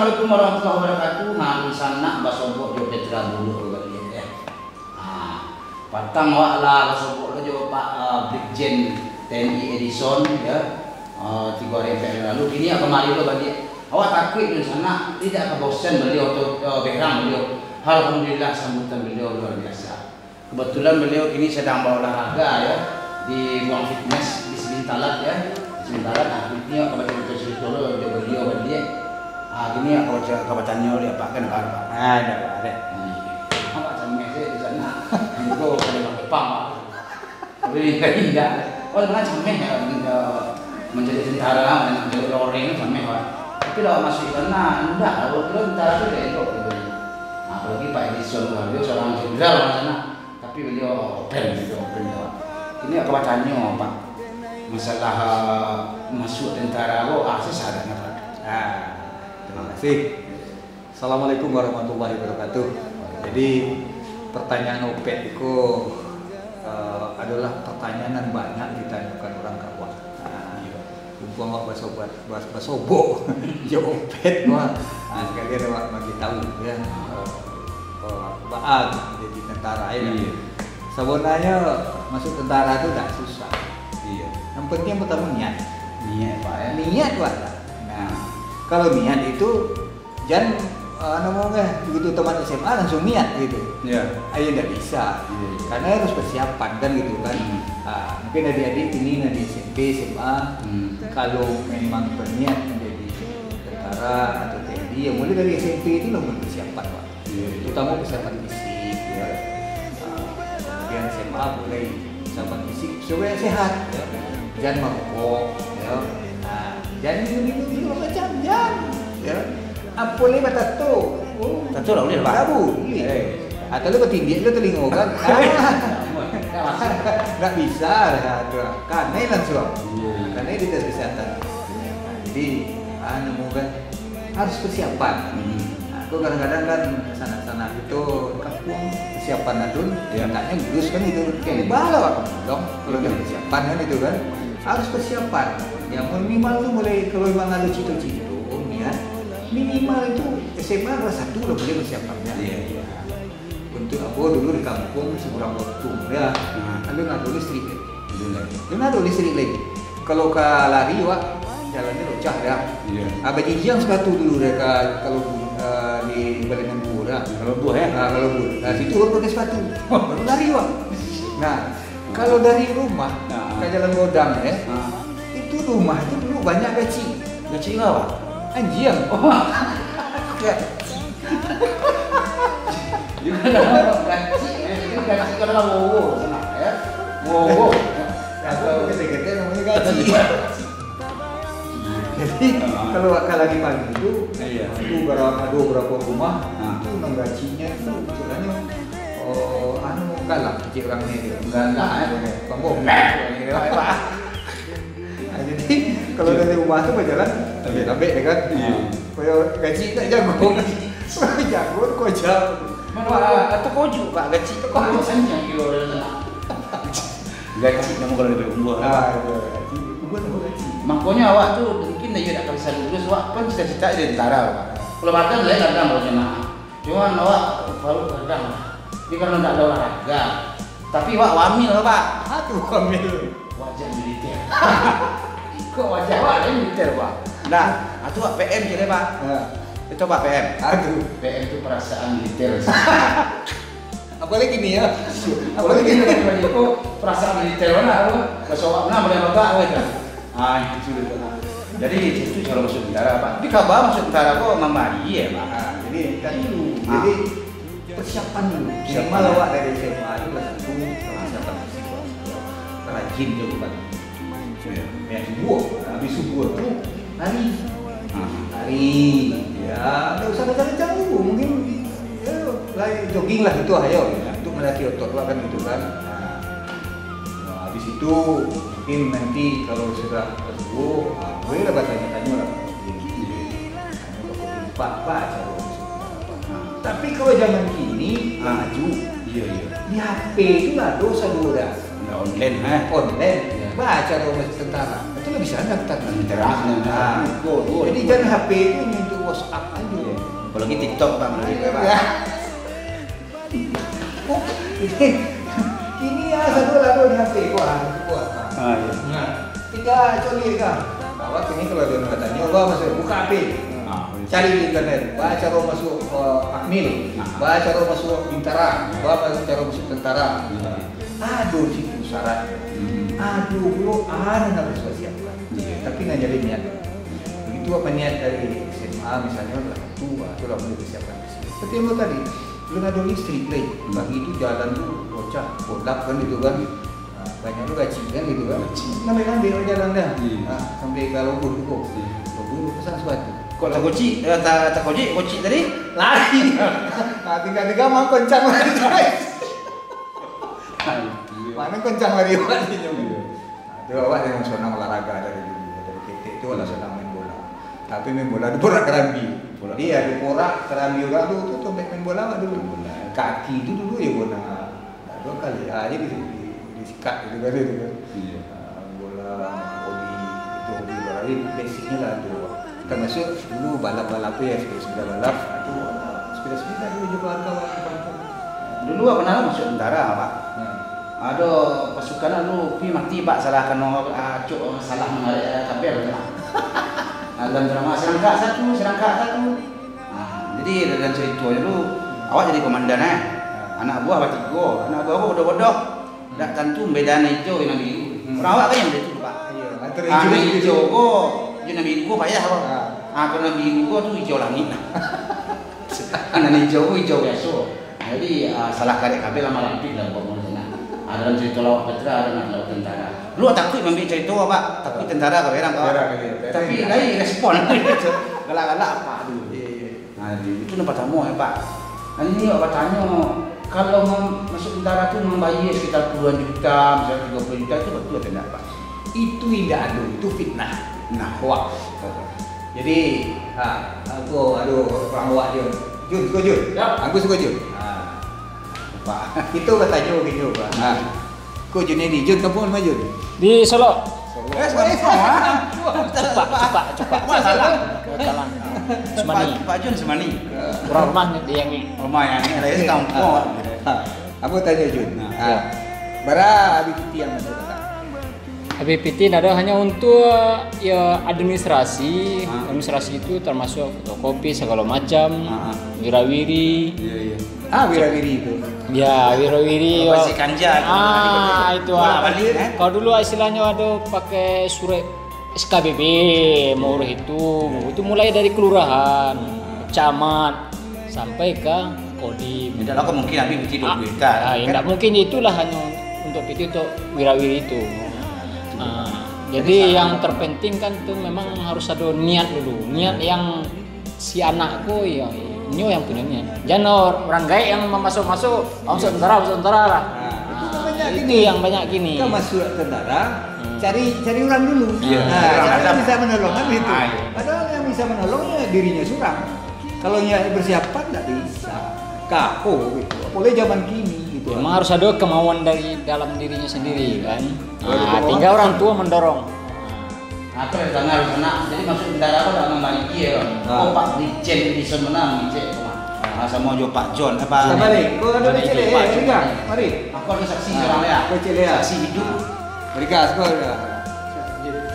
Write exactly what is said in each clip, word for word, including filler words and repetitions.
Assalamualaikum warahmatullahi wabarakatuh. Nah, dunsanak basobok jo Petra Buluk tu baliak, ya. Ha, patang awak lah basobok tu jo Pak, eh, Brigjen T N I Edison, ya. Eh, tigo hari ampek hari lalu, kini awak kamari lo baliak. Awak takuik dunsanak, indak ka bosan baliau tu, eh, berang baliau. Alhamdulillah, sambutan baliau luar biasa. Kebetulan baliau kini sedang berolahraga, ya, di ruang fitness di Silintalat, ya. Silintalat, nah, kini awak ka bacarito-carito lo jo baliau baliak. Ah, kini awak ka baca-, ka batanyo baliak, Pak, kan, Pak? Ah, indak, Pak, dek. Hmm. Awak cameh sajo di sana. Muko ka Palembang Jepang, Pak. Tapi indak. Oh, sebenarnya cameh, ya, menjadi tentara, menjadi loreng, cameh, Pak. Tapi kalau masuk sana, indak. Kalau tentara tu elok, gitu. Nah, apalagi Pak Edison, baliau seorang jenderal di sana. Tapi baliau open, baliau open, Pak. Kini awak ka batanyo, Pak, masalah, eh, masuk tentara ko, ah, susah agaknyo, Pak. Ah, terima kasih. Assalamualaikum warahmatullahi wabarakatuh. Jadi, pertanyaan Opet iko, eh, adolah pertanyaan nan banyak ditanyokan urang ka awak. Ah, iyo. Mumpung awak basobok, bas-, basobok jo Opet, wah. Ah, sakalian awak bagi tahu, ya. Eh, eh, baa jadi tentara, ya. Iyo. Sabananyo, masuk tentara tu dak susah. Iyo. Yang penting pertama niat. Niat, Pak, ya. Niat, Pak. Nah, kalau niat itu, jan, eh, namo nggak, begitu tamat S M A langsung niat gitu. Iya. Ayo, ndak bisa. Iya, iya. Karena harus persiapan kan gitu kan. Hmm. Ah, mungkin adik-adik ini nan di S M P, S M A, hmm, kalau memang berniat menjadi tentara atau T N I, ya mulai dari S M P itu lah mulai persiapan, Pak. Iya, iya. Terutama persiapan fisik, ya. Ah, kemudian S M A mulai persiapan fisik supaya sehat, ya. Jan marokok, ya. Ah, jan minum-minum segala macam, jan, ya. Apo lai batato? Oh. Tato lah buliah, Pak? Tabu, buliah. Eh. Atau lu batindiak lu telingo kan? Ah. Nggak bisa lah, ya, tu. Kanai langsung. Iya. Kanai di tes kesehatan. Nah, jadi, anu, kan, harus persiapan. Hmm. Nah, aku kadang-kadang kan sanak-sanak itu kampung persiapan alun, iya, mintanya lulus kan itu. Kayak, hmm, bala, Pak, dong, kalau, iya, ada persiapan kan itu kan. Harus persiapan. Ya, minimal tu mulai kalau memang ada cita-cita, niat, minimal itu S M A kelas satu udah mulai persiapannya. Iya, iya. Untuk apa dulu di kampung seberang waktu, ya. Hmm. Lalu nggak ada listrik, ya. Betul, ya. Lalu nggak ada listrik lagi. Kalau ka lari, wak, jalannya locah, ya. Iya. Ah, bajinjiang sepatu dulu, ya, ka, kalau, eh, di Balinan Buah, ya. Kalau buah, ya? Ah, kalau buah. Nah, situ baru pakai sepatu. Baru lari, wak. Nah, kalau dari rumah, nah, ka Jalan Godang, ya, nah, itu rumah itu dulu banyak gaci. Gaci apa? Anjiang. Oh. Gaci. Juga nama gaci, ya. Itu gaci karena wowo, sana, ya. Wowo. Kalau ketek-ketek namanya gaci. Jadi, ah, kalau wak ka lari pagi tu, iya, tu bara-, ada beberapa rumah, ah, tu nan gacinyo tu, istilahnya, oh, anu, galak kecil urang ni tu. Galak, eh? Tombong. Nah, jadi, kalau dari rumah tu bajalan, lambek-lambek, ya kan? Iya. Kalau gaci tak jago. Jago tu kocak. Mana, Pak? Atau kojuk, Pak, gaci tu kojuk. Gaci nama kalau dari umur. Ah, itu gaci. Umur nama gaci. Makonyo awak tu mungkin iyo dak bisa lulus, awak kan cita-cita jadi tentara, Pak. Kalau badan lain kadang kalau jamaah. Cuman awak baru kadang lah. Tapi karena dak ada olahraga. Tapi awak wamil, Pak. Ah, tu wamil. Wajah militer. Kok wajah awak lain militer, Pak? Nah, itu awak P M kira, Pak. Ya. Itu Pak P M. Ah, tu. P M tu perasaan militer. Apalagi ni, ya. Apalagi ni, Pak, itu perasaan militer mana, apa? Bahasa awak mana boleh babak, apa itu? Ah, itu sudah tu. Jadi, itu cara masuk tentara, Pak. Tapi kabar masuk tentara kok mamari, ya, Pak? Ah, jadi, tadi dulu. Ah. Jadi, persiapan dulu. Persiapan. Minimal awak dari S M A tu lah tentu persiapan fisik, Pak. Rajin juga, Pak. Ya. Ya, subuh. Habis subuh tu, lari. Ah. Lari. Ya, nggak usah kencang-kencang dulu. Mungkin, ya, lari jogging lah itu, ayo. Untuk melatih otot, Pak, kan gitu, kan. Nah. Nah, habis itu mungkin nanti kalau sudah sembuh, ah, bolehlah bertanya-tanya lah. Tanya ke Pak, Pak, cara masuk. Nah, tapi kalau zaman kini, ah, maju. Iya, iya. Di H P itu lah dosa dua dah. Nah, online, ha? Online. Iya. Baco doa masuk tentara. Itu lebih sanang tentara. Tentara, tentara. Ah. Jadi jangan H P itu hanya untuk WhatsApp aja. Iya. Apalagi TikTok, Bang. Iya. Kini ya, satu lalu di H P. Wah, itu kuat, Bang. Ah, iya. Nah, tiga coli kan. Awak kini kalau dia nak tanya, wah, masuk buka H P. Ah, iya. Cari di internet. Baco doa masuk, eh, Akmil. Ah. Baco doa masuk Bintara. Baco doa masuk tentara. Iya. Ado situ syaratnyo. Hmm. Ado pulo, ado nan harus siapkan. Iya. Tapi nan jadi niat. Begitu awak niat dari S M A misalnyo lah, tu, ah, tu lah boleh persiapkan. Seperti yang tadi, belum ado listrik lai. Hmm. Pagi tu jalan tu bocah, kolap kan gitu kan. Ah, banyak tu gacik kan gitu kan. Gacik. Nambah-nambah jalan dah. Iya. Ah, sampai ka Lobun tu. Iya. Lobun tu pasang sepatu. Kok tak kocik, eh, tak, tak kocik, kocik tadi? Lari. Ah, tinggal-tinggal mau kencang lari. Mana kencang lari awak ni, nyo. Iya. Nah, tu awak jangan sonang olahraga dari dulu, dari ketek tu lah sonang main bola. Tapi main bola tu porak karambia. Porak. Iya, tu porak karambia urang tu, tu, tu main, main bola awak dulu. Main bola. Kaki tu dulu ya guna. Nah, dua kali, ah, jadi di, di, disikat gitu kan, gitu kan. Iya. Ah, bola, hobi, itu hobi bola. Jadi basicnya lah tu. Termasuk dulu balap-balap tu ya, sepeda-sepeda balap. Itu, ah, sepeda-sepeda dulu juga kawan-kawan di kampung. Dulu awak pernah masuk tentara, Pak. Hmm. Ado pasukan dulu, pi mati, Pak, salah kano, ah, cuk, salah mangarek, ah, kabel tu, Pak. Dalam drama, serangkak satu, serangkak satu. Ah, jadi dalam cerita tu, awak jadi komandan, eh. Anak buah batigo, anak buah ko bodoh-bodoh. Dak tantu beda nan ijo jo nan biru. Hmm. Urang awak kan yang beda tu, Pak. Iya, antara Ah, ijo nan biru. Ijo ko, jo nan biru ko payah ko. Ah. Ah, kalau nan biru ko tu ijo langik lah. Nan ijo ko ijo biaso. Jadi, ah, salah karek kabel lah malampik lah, umpamo di sinan. Ah, dalam cerita lawak Petra, ado nan lawak tentara. Lu takuik mambiak cerita, Pak. Takuik tentara ka berang, Pak. Berang, iya. Tapi, lain respon. Galak-galak apa tu? Iya, iya. Nah, di, itu nan pertama, ya, Pak. Nah, ini awak batanyo, kalau mau masuk tentara tu mambayar sekitar puluhan juta, misalnya tiga puluh juta, itu betul atau tidak, Pak? Itu indak ado, itu fitnah. Nah, hoax. Jadi, ha, aku ado urang hoax, Jun. Jun, suko, Jun? Ya. Aku suko, Jun. Ha. Pak, kito batanyo gini, Pak. Ha. Ko Jun ini, Jun, kampuang ma, Jun? Di Solok. Solok. Eh, Solok. Cepak, cepak, cepak. Salah. Salah. Semani. Pak, Pak Jun Semani. Urang rumah ni, dia ni. Rumah yang ni, dari kampuang. Ha. Apa tanyo, Jun? Nah. Ha. Ya. Bara abih cuti yang masuk, Pak? Habis piti ndak ado, hanya untuk, ya, administrasi. Ah. Administrasi itu termasuk fotokopi segala macam, Ah, ah. wirawiri. Iya, iya. Ah, wirawiri itu. Ya, wirawiri, Kalau ya. Masih kanja, Ah, itu, Bolak ah. balik, eh? Kalau dulu istilahnya ada pakai surat S K B B, mengurus itu. Itu mulai dari kelurahan, camat, sampai ke Kodim. Tidak lah, kok mungkin habis piti dua puluh hektar, Ah, kan? Tidak mungkin, itulah hanya untuk piti untuk wirawiri itu. Ah, jadi yang terpenting kan tu memang harus ada niat dulu. Niat yang si anak ko, ya, nyo yang punya niat. Jangan or-, orang gaek yang masuk-masuk, "Oh, masuk tentara, masuk tentara lah." Ah, itu kan banyak Itu gini. yang banyak gini. Kan masuk tentara, Hmm. cari, cari orang dulu. Iya, Nah, orang siapa yang datang. bisa menolong kan gitu. Ah, iya. Padahal yang bisa menolong ya dirinya seorang. Kalau ndak bersiapan, ndak bisa. Kako gitu. Apalagi zaman kini gitu. Memang harus ada kemauan dari dalam dirinya sendiri kan. Betul. Ah, tinggal orang tua mendorong. Nah, terus dengar sana, jadi masuk tentara ko dak mambagi ya, kan? Ah. Oh, Pak Brigjen di sana mangecek ko mah. Ah, samo jo Pak John, eh, Pak Tabalik, ko ado Tabalik, cek Pak eh, John. Mari. Aku ada saksi Ah. seorang ya. Ko cek ya. Saksi hidup. Berikas, ko ya.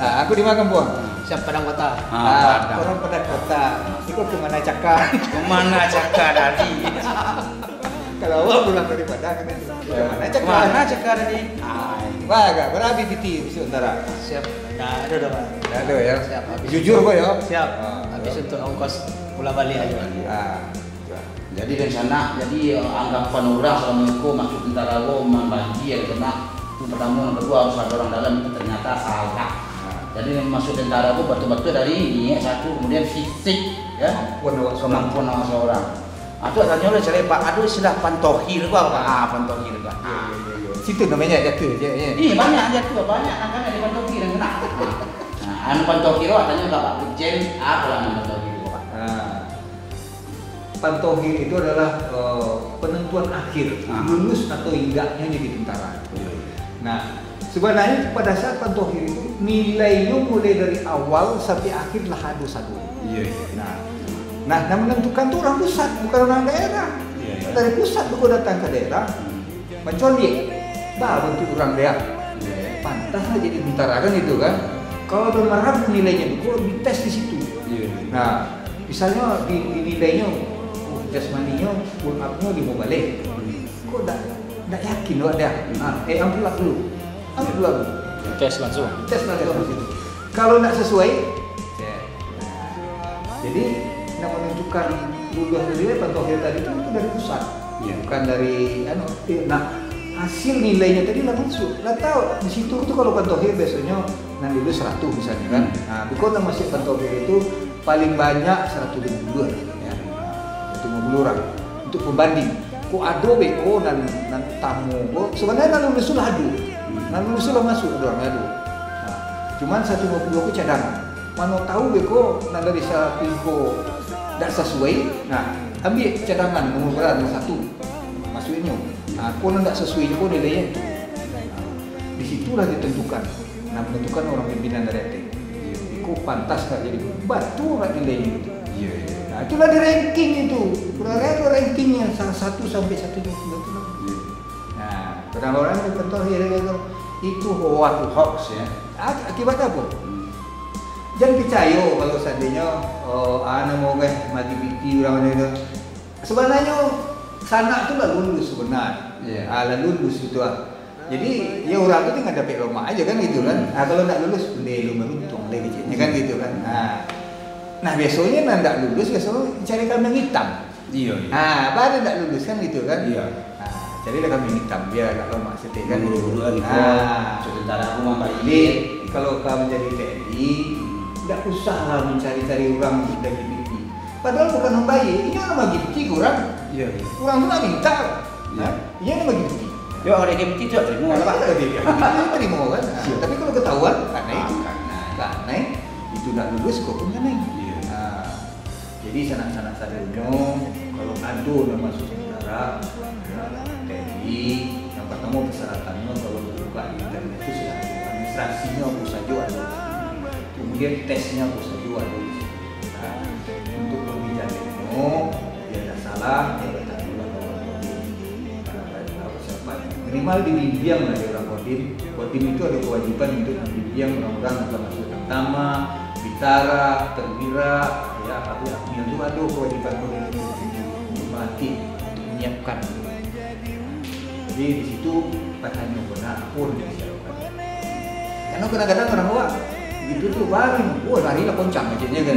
Ah, aku di mana, Kampuang? Siap Padang Kota. Ah, Ah, Padang. orang Padang Kota. Iko ke mana cakar? Ke mana cakar tadi? Kalau awak pulang dari Padang, kan itu. Ke mana cakar? Ke mana cakar tadi? Ah, wah, agak barabi piti masuk tentara. Siap. Dah ada dah, Pak. Dah ada, ya? Siap, habis Jujur itu. kau, ya? Siap. Ah, Habis ya. untuk ongkos pulang balik aja. Ah, ya. Jadi rencana, jadi, eh, anggapan orang selama itu masuk tentara lo mambagi ya, kena. Yang pertama, yang kedua harus ada orang dalam itu ternyata salah. Ah. Jadi masuk tentara tu betul-betul dari niat satu, kemudian fisik, ya. Kemampuan awak seorang. Kemampuan awak seorang. Ah, tu tanyo lah cari Pak, ado istilah pantohir tu apa? Ah, pantohir tu. Iya, iya, iya, iya. Situ namanya jatuh je, ya. Iya, banyak jatuh, banyak angkanya di pantohir yang kena. Nah, anu pantohir awak tanyo ka Pak Brigjen, apa lah anu pantohir tu, Pak? Ah. Pantohir itu adalah, eh, penentuan akhir, Ah. lulus atau tidaknya jadi tentara. Iya, iya. Nah, Sebenarnya pada saat Pantohir itu, nilainyo mulai dari awal sampai akhir lah ado sado. Iya, iya. Nah, nah, yang menentukan tu orang pusat, bukan orang daerah. Iya, iya. Dari pusat tu kau datang ke daerah, hmm, macam dia, bah, bantuak urang dia. Iya. Pantas lah jadi tentara kan gitu kan. Kalau udah merabu nilainya tu, kau dites di situ. Iya, iya. Nah, misalnya di, di nilainya, oh, jasmaninyo, pull up-nyo limo baleh. Hmm. Kok ndak, ndak yakin awak dah? Hmm. Ah, eh, ampulak dulu. Ampulak dulu. Tes langsung. Tes langsung di situ. Kalau ndak sesuai, cek. Jadi, nak menentukan lulus dari Pantohir tadi tu, itu dari pusat. Iya. Bukan dari, anu, eh, nah, hasil nilainya tadi lah masuk. Lah tahu, di situ tu kalau Pantohir biasanya nan lulus seratus misalnya kan. Hmm. Nah, bukan nama si Pantohir itu paling banyak seratus lima puluh lah, ya. Seratus lima puluh orang. Untuk pembanding, kok ado beko nan, nan utamo ko, sebenarnya nan lulus tu lah ado. Nan lulus tu lah masuk, ado urang ado. Nah, cuman satu lima puluh ko cadangan. Mano tahu beko nan dari satingko dak sasuai, nah, ambiak cadangan nomor bara nomor satu. Masuaknyo. Nah, ko nan dak sasuai ko nilainya tu. Nah, di situlah ditentukan. Nah, menentukan orang pimpinan dari ateh. Iko pantas ndak jadi batu ndak nilai itu. Iya, iya. Nah, itulah di ranking itu. Urang-urang ranking yang salah satu sampai satu lima puluh itu lah. Iya. Nah, kadang orang di kantor dia kata, "Itu hoax, hoax ya." Ak-, akibatnya apa? Hmm. Jangan picayo kalau seandainya, oh, ah, namo guys, mati piti urang itu. Sebenarnya sanak tu lah lulus sebenarnya. Iya. Ah, lah lulus itu ah. Jadi, ya urang tu tinggal dapek lomak aja kan gitu kan. Ah, kalau ndak lulus, "Ndeh, lu beruntung deh," kecilnya kan gitu kan. Nah, nah biasanya nah ndak lulus biasanya cari kambing hitam. Iya, iya. Ah, baru ndak lulus kan gitu kan. Iya. Nah, carilah kambing hitam biar agak lomak sedikit kan gitu. Guru-guru kan gitu. Ah. Sementara aku mah Pak Jadi, Ilir. Kalau kau menjadi T N I, ndak usahlah mencari-cari orang untuk daging pipi. Padahal bukan membayar, ini nama gifti ke orang. Iya, iya. Orang tu nak minta. Iya. Ha? Iya nama gifti. Yo, ada gifti tu terima lah, Pak. Iya, dia, dia terima kan. Nah, iya. Tapi kalau ketahuan, kanai itu. Ah, kanai. Kanai, itu nak lulus kok pun kanai. Iya. Nah, jadi sanak-sanak sadonyo, kalau ado nan masuk tentara, T N I, yang pertama persyaratannya kalau buka di internet itu sudah ada. Administrasinya apa saja ada. Kemudian tesnya apa saja ada di situ. Nah, untuk lebih jauhnyo, biar dak salah, biar dak tahu lah kawan-kawan. Nah, baik, apa siapa. Minimal dibimbing lah dek urang kodim. Kodim itu ada kewajiban untuk membimbing urang-urang nan ka masuk tantama, bintara, perwira, ya, apabila akmil tu ada kewajiban kodim itu untuk melatih, untuk menyiapkan. Jadi di situ batanyo bana apo nan disiapkan. Karena kadang-kadang urang awak gitu tu baru, wah, lari lah koncang macamnyo kan.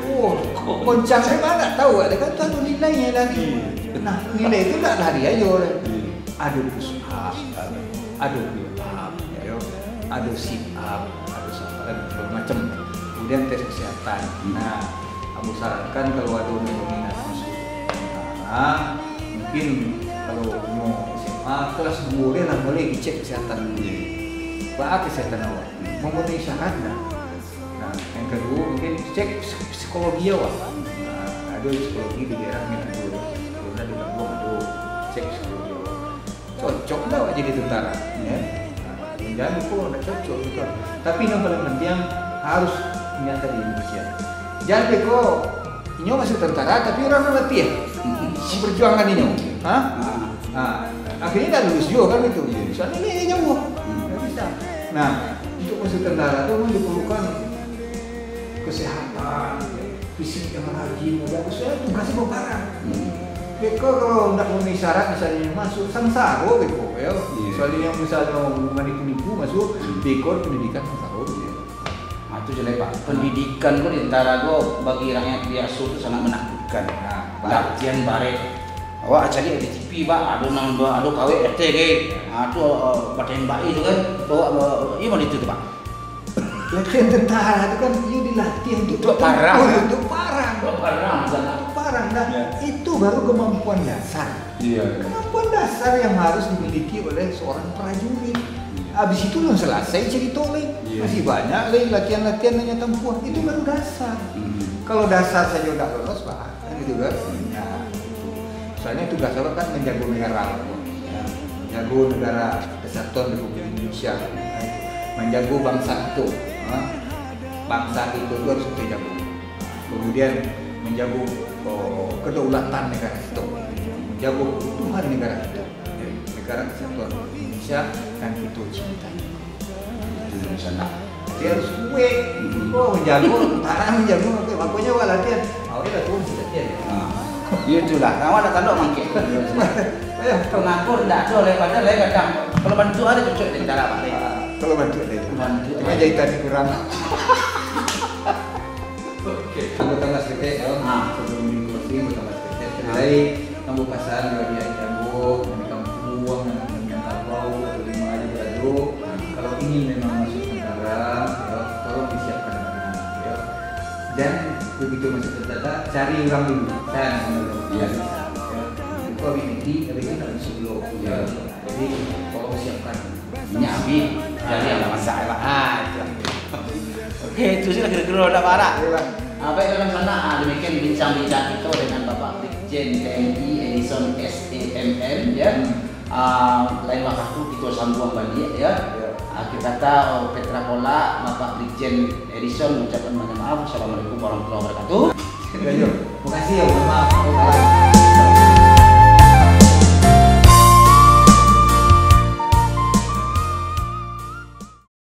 Oh, koncang saya mana tahu ada kan tu ado nilai yang lari. Nah, nilai itu ndak lari aja lah. Ado push up, ado pull up, yo. Ado sit up, ado sa-, ado segala macam. Kemudian tes kesehatan. Nah, aku sarankan kalau ada orang berminat masuk tentara, mungkin kalau mau S M A kelas dua dia lah boleh dicek kesehatan dulu. Iya. Baa kesehatan awak? Memenuhi syarat dah. Nah, yang kedua mungkin cek psik-, psikologi awak. Nah, ada psikologi di daerah Minang tu. Kalau di Labuan ada cek psikologi awak. Cocok ndak awak jadi tentara, ya? Nah, jangan lupa ndak cocok gitu. Tapi yang paling penting harus ingat tadi Indonesia. Jangan beko, inyo masuk tentara tapi urang nan latiah. Memperjuangkan inyo. Ha? Ah. Ha. Akhirnya ndak lulus juga kan itu. Iya. Soalnya ini jauh. Hmm. Ndak bisa. Nah, untuk masuk tentara tu memang diperlukan kesehatan, fisik yang rajin, ya, maksudnya tugasnya baparang. Hmm. Beko kalau ndak memenuhi syarat, misalnya masuk sansaro beko, ya. Iya. Misalnya yang misalnya manipu-nipu masuk, hmm, beko pendidikan sansaro, ya. Ah, itu jelek, Pak. Pendidikan ko di tentara ko bagi rakyat biaso tu sangat menakutkan. Nah, Pak. Latihan barek. Awak cari di T V, Pak, ado nang, ado kawek R T K. Ah, tu, eh, batembak itu kan. Awak, eh, iya, mana itu tu, Pak? Latihan tentara tu kan, iyo dilatih untuk bertempur, untuk parang. Untuk parang. Untuk parang, dah. Ya. Itu baru kemampuan dasar. Iya, iya. Kemampuan dasar yang harus dimiliki oleh seorang prajurit. Iya. Habis itu lah selesai cerita ni. Iya. Masih banyak lagi latihan-latihan yang tempuh. Itu baru dasar. Hmm. Kalau dasar saja udah lolos, Pak, kan gitu kan? Nah, itu. Soalnya tugas awak kan menjago negara, ya. Jago negara kesatuan Republik Indonesia. Indonesia, manjago bangsa kito. Ha? Bangsa kito tu harus kito jago. Kemudian manjago, oh, kedaulatan negara kito, manjago keutuhan negara kito, negara kesatuan Indonesia yang kito cintai. Itu yang salah. Dia harus kuat. Hmm. Oh, manjago, tantara manjago, makanya awak latihan. Awak latihan, latihan. Ha. Yo itulah, awak nak tanduk mangkek. Ayo. Pengakur ndak ado lai, padahal lai kadang kalau bantuak ado cocok di dalam. Ah, kalau bantuak ado. Bantuak. Cuma jahitan kurang. Oke. Ambo tambah saketek, yo. Ah. Sebelum di closing, ambo tambah saketek. Ah. Jadi, ambo pasan bagi adik ambo, nan di kampuang, nan, nan di Minangkabau, atau di ma ajo barado, kalau ingin memang masuk tentara, yo, tolong disiapkan, yo. Dan begitu masuk tentara, cari urang dulu. Kan, yo. Yo. Kok abih mati, abih tu tak masuk dulu. Yo. Jadi, tolong siapkan. Minyak abih, jadi yang masak, Pak. Ah, itu. Oke, itu sih lah kira-kira, ndak, Pak, ndak? Iya, Pak. Ah, baik, dalam sana, ah, demikian bincang-bincang kita dengan Bapak Brigjen T N I Edison S A M M, ya. Hmm. Ah, lain waktu kita sambung balik, ya. Ya. Akhir kata, oh, Petra Pola, Bapak Brigjen Edison mengucapkan banyak maaf. Assalamualaikum warahmatullahi wabarakatuh. Ya, ya. Makasih, ya. Mohon maaf.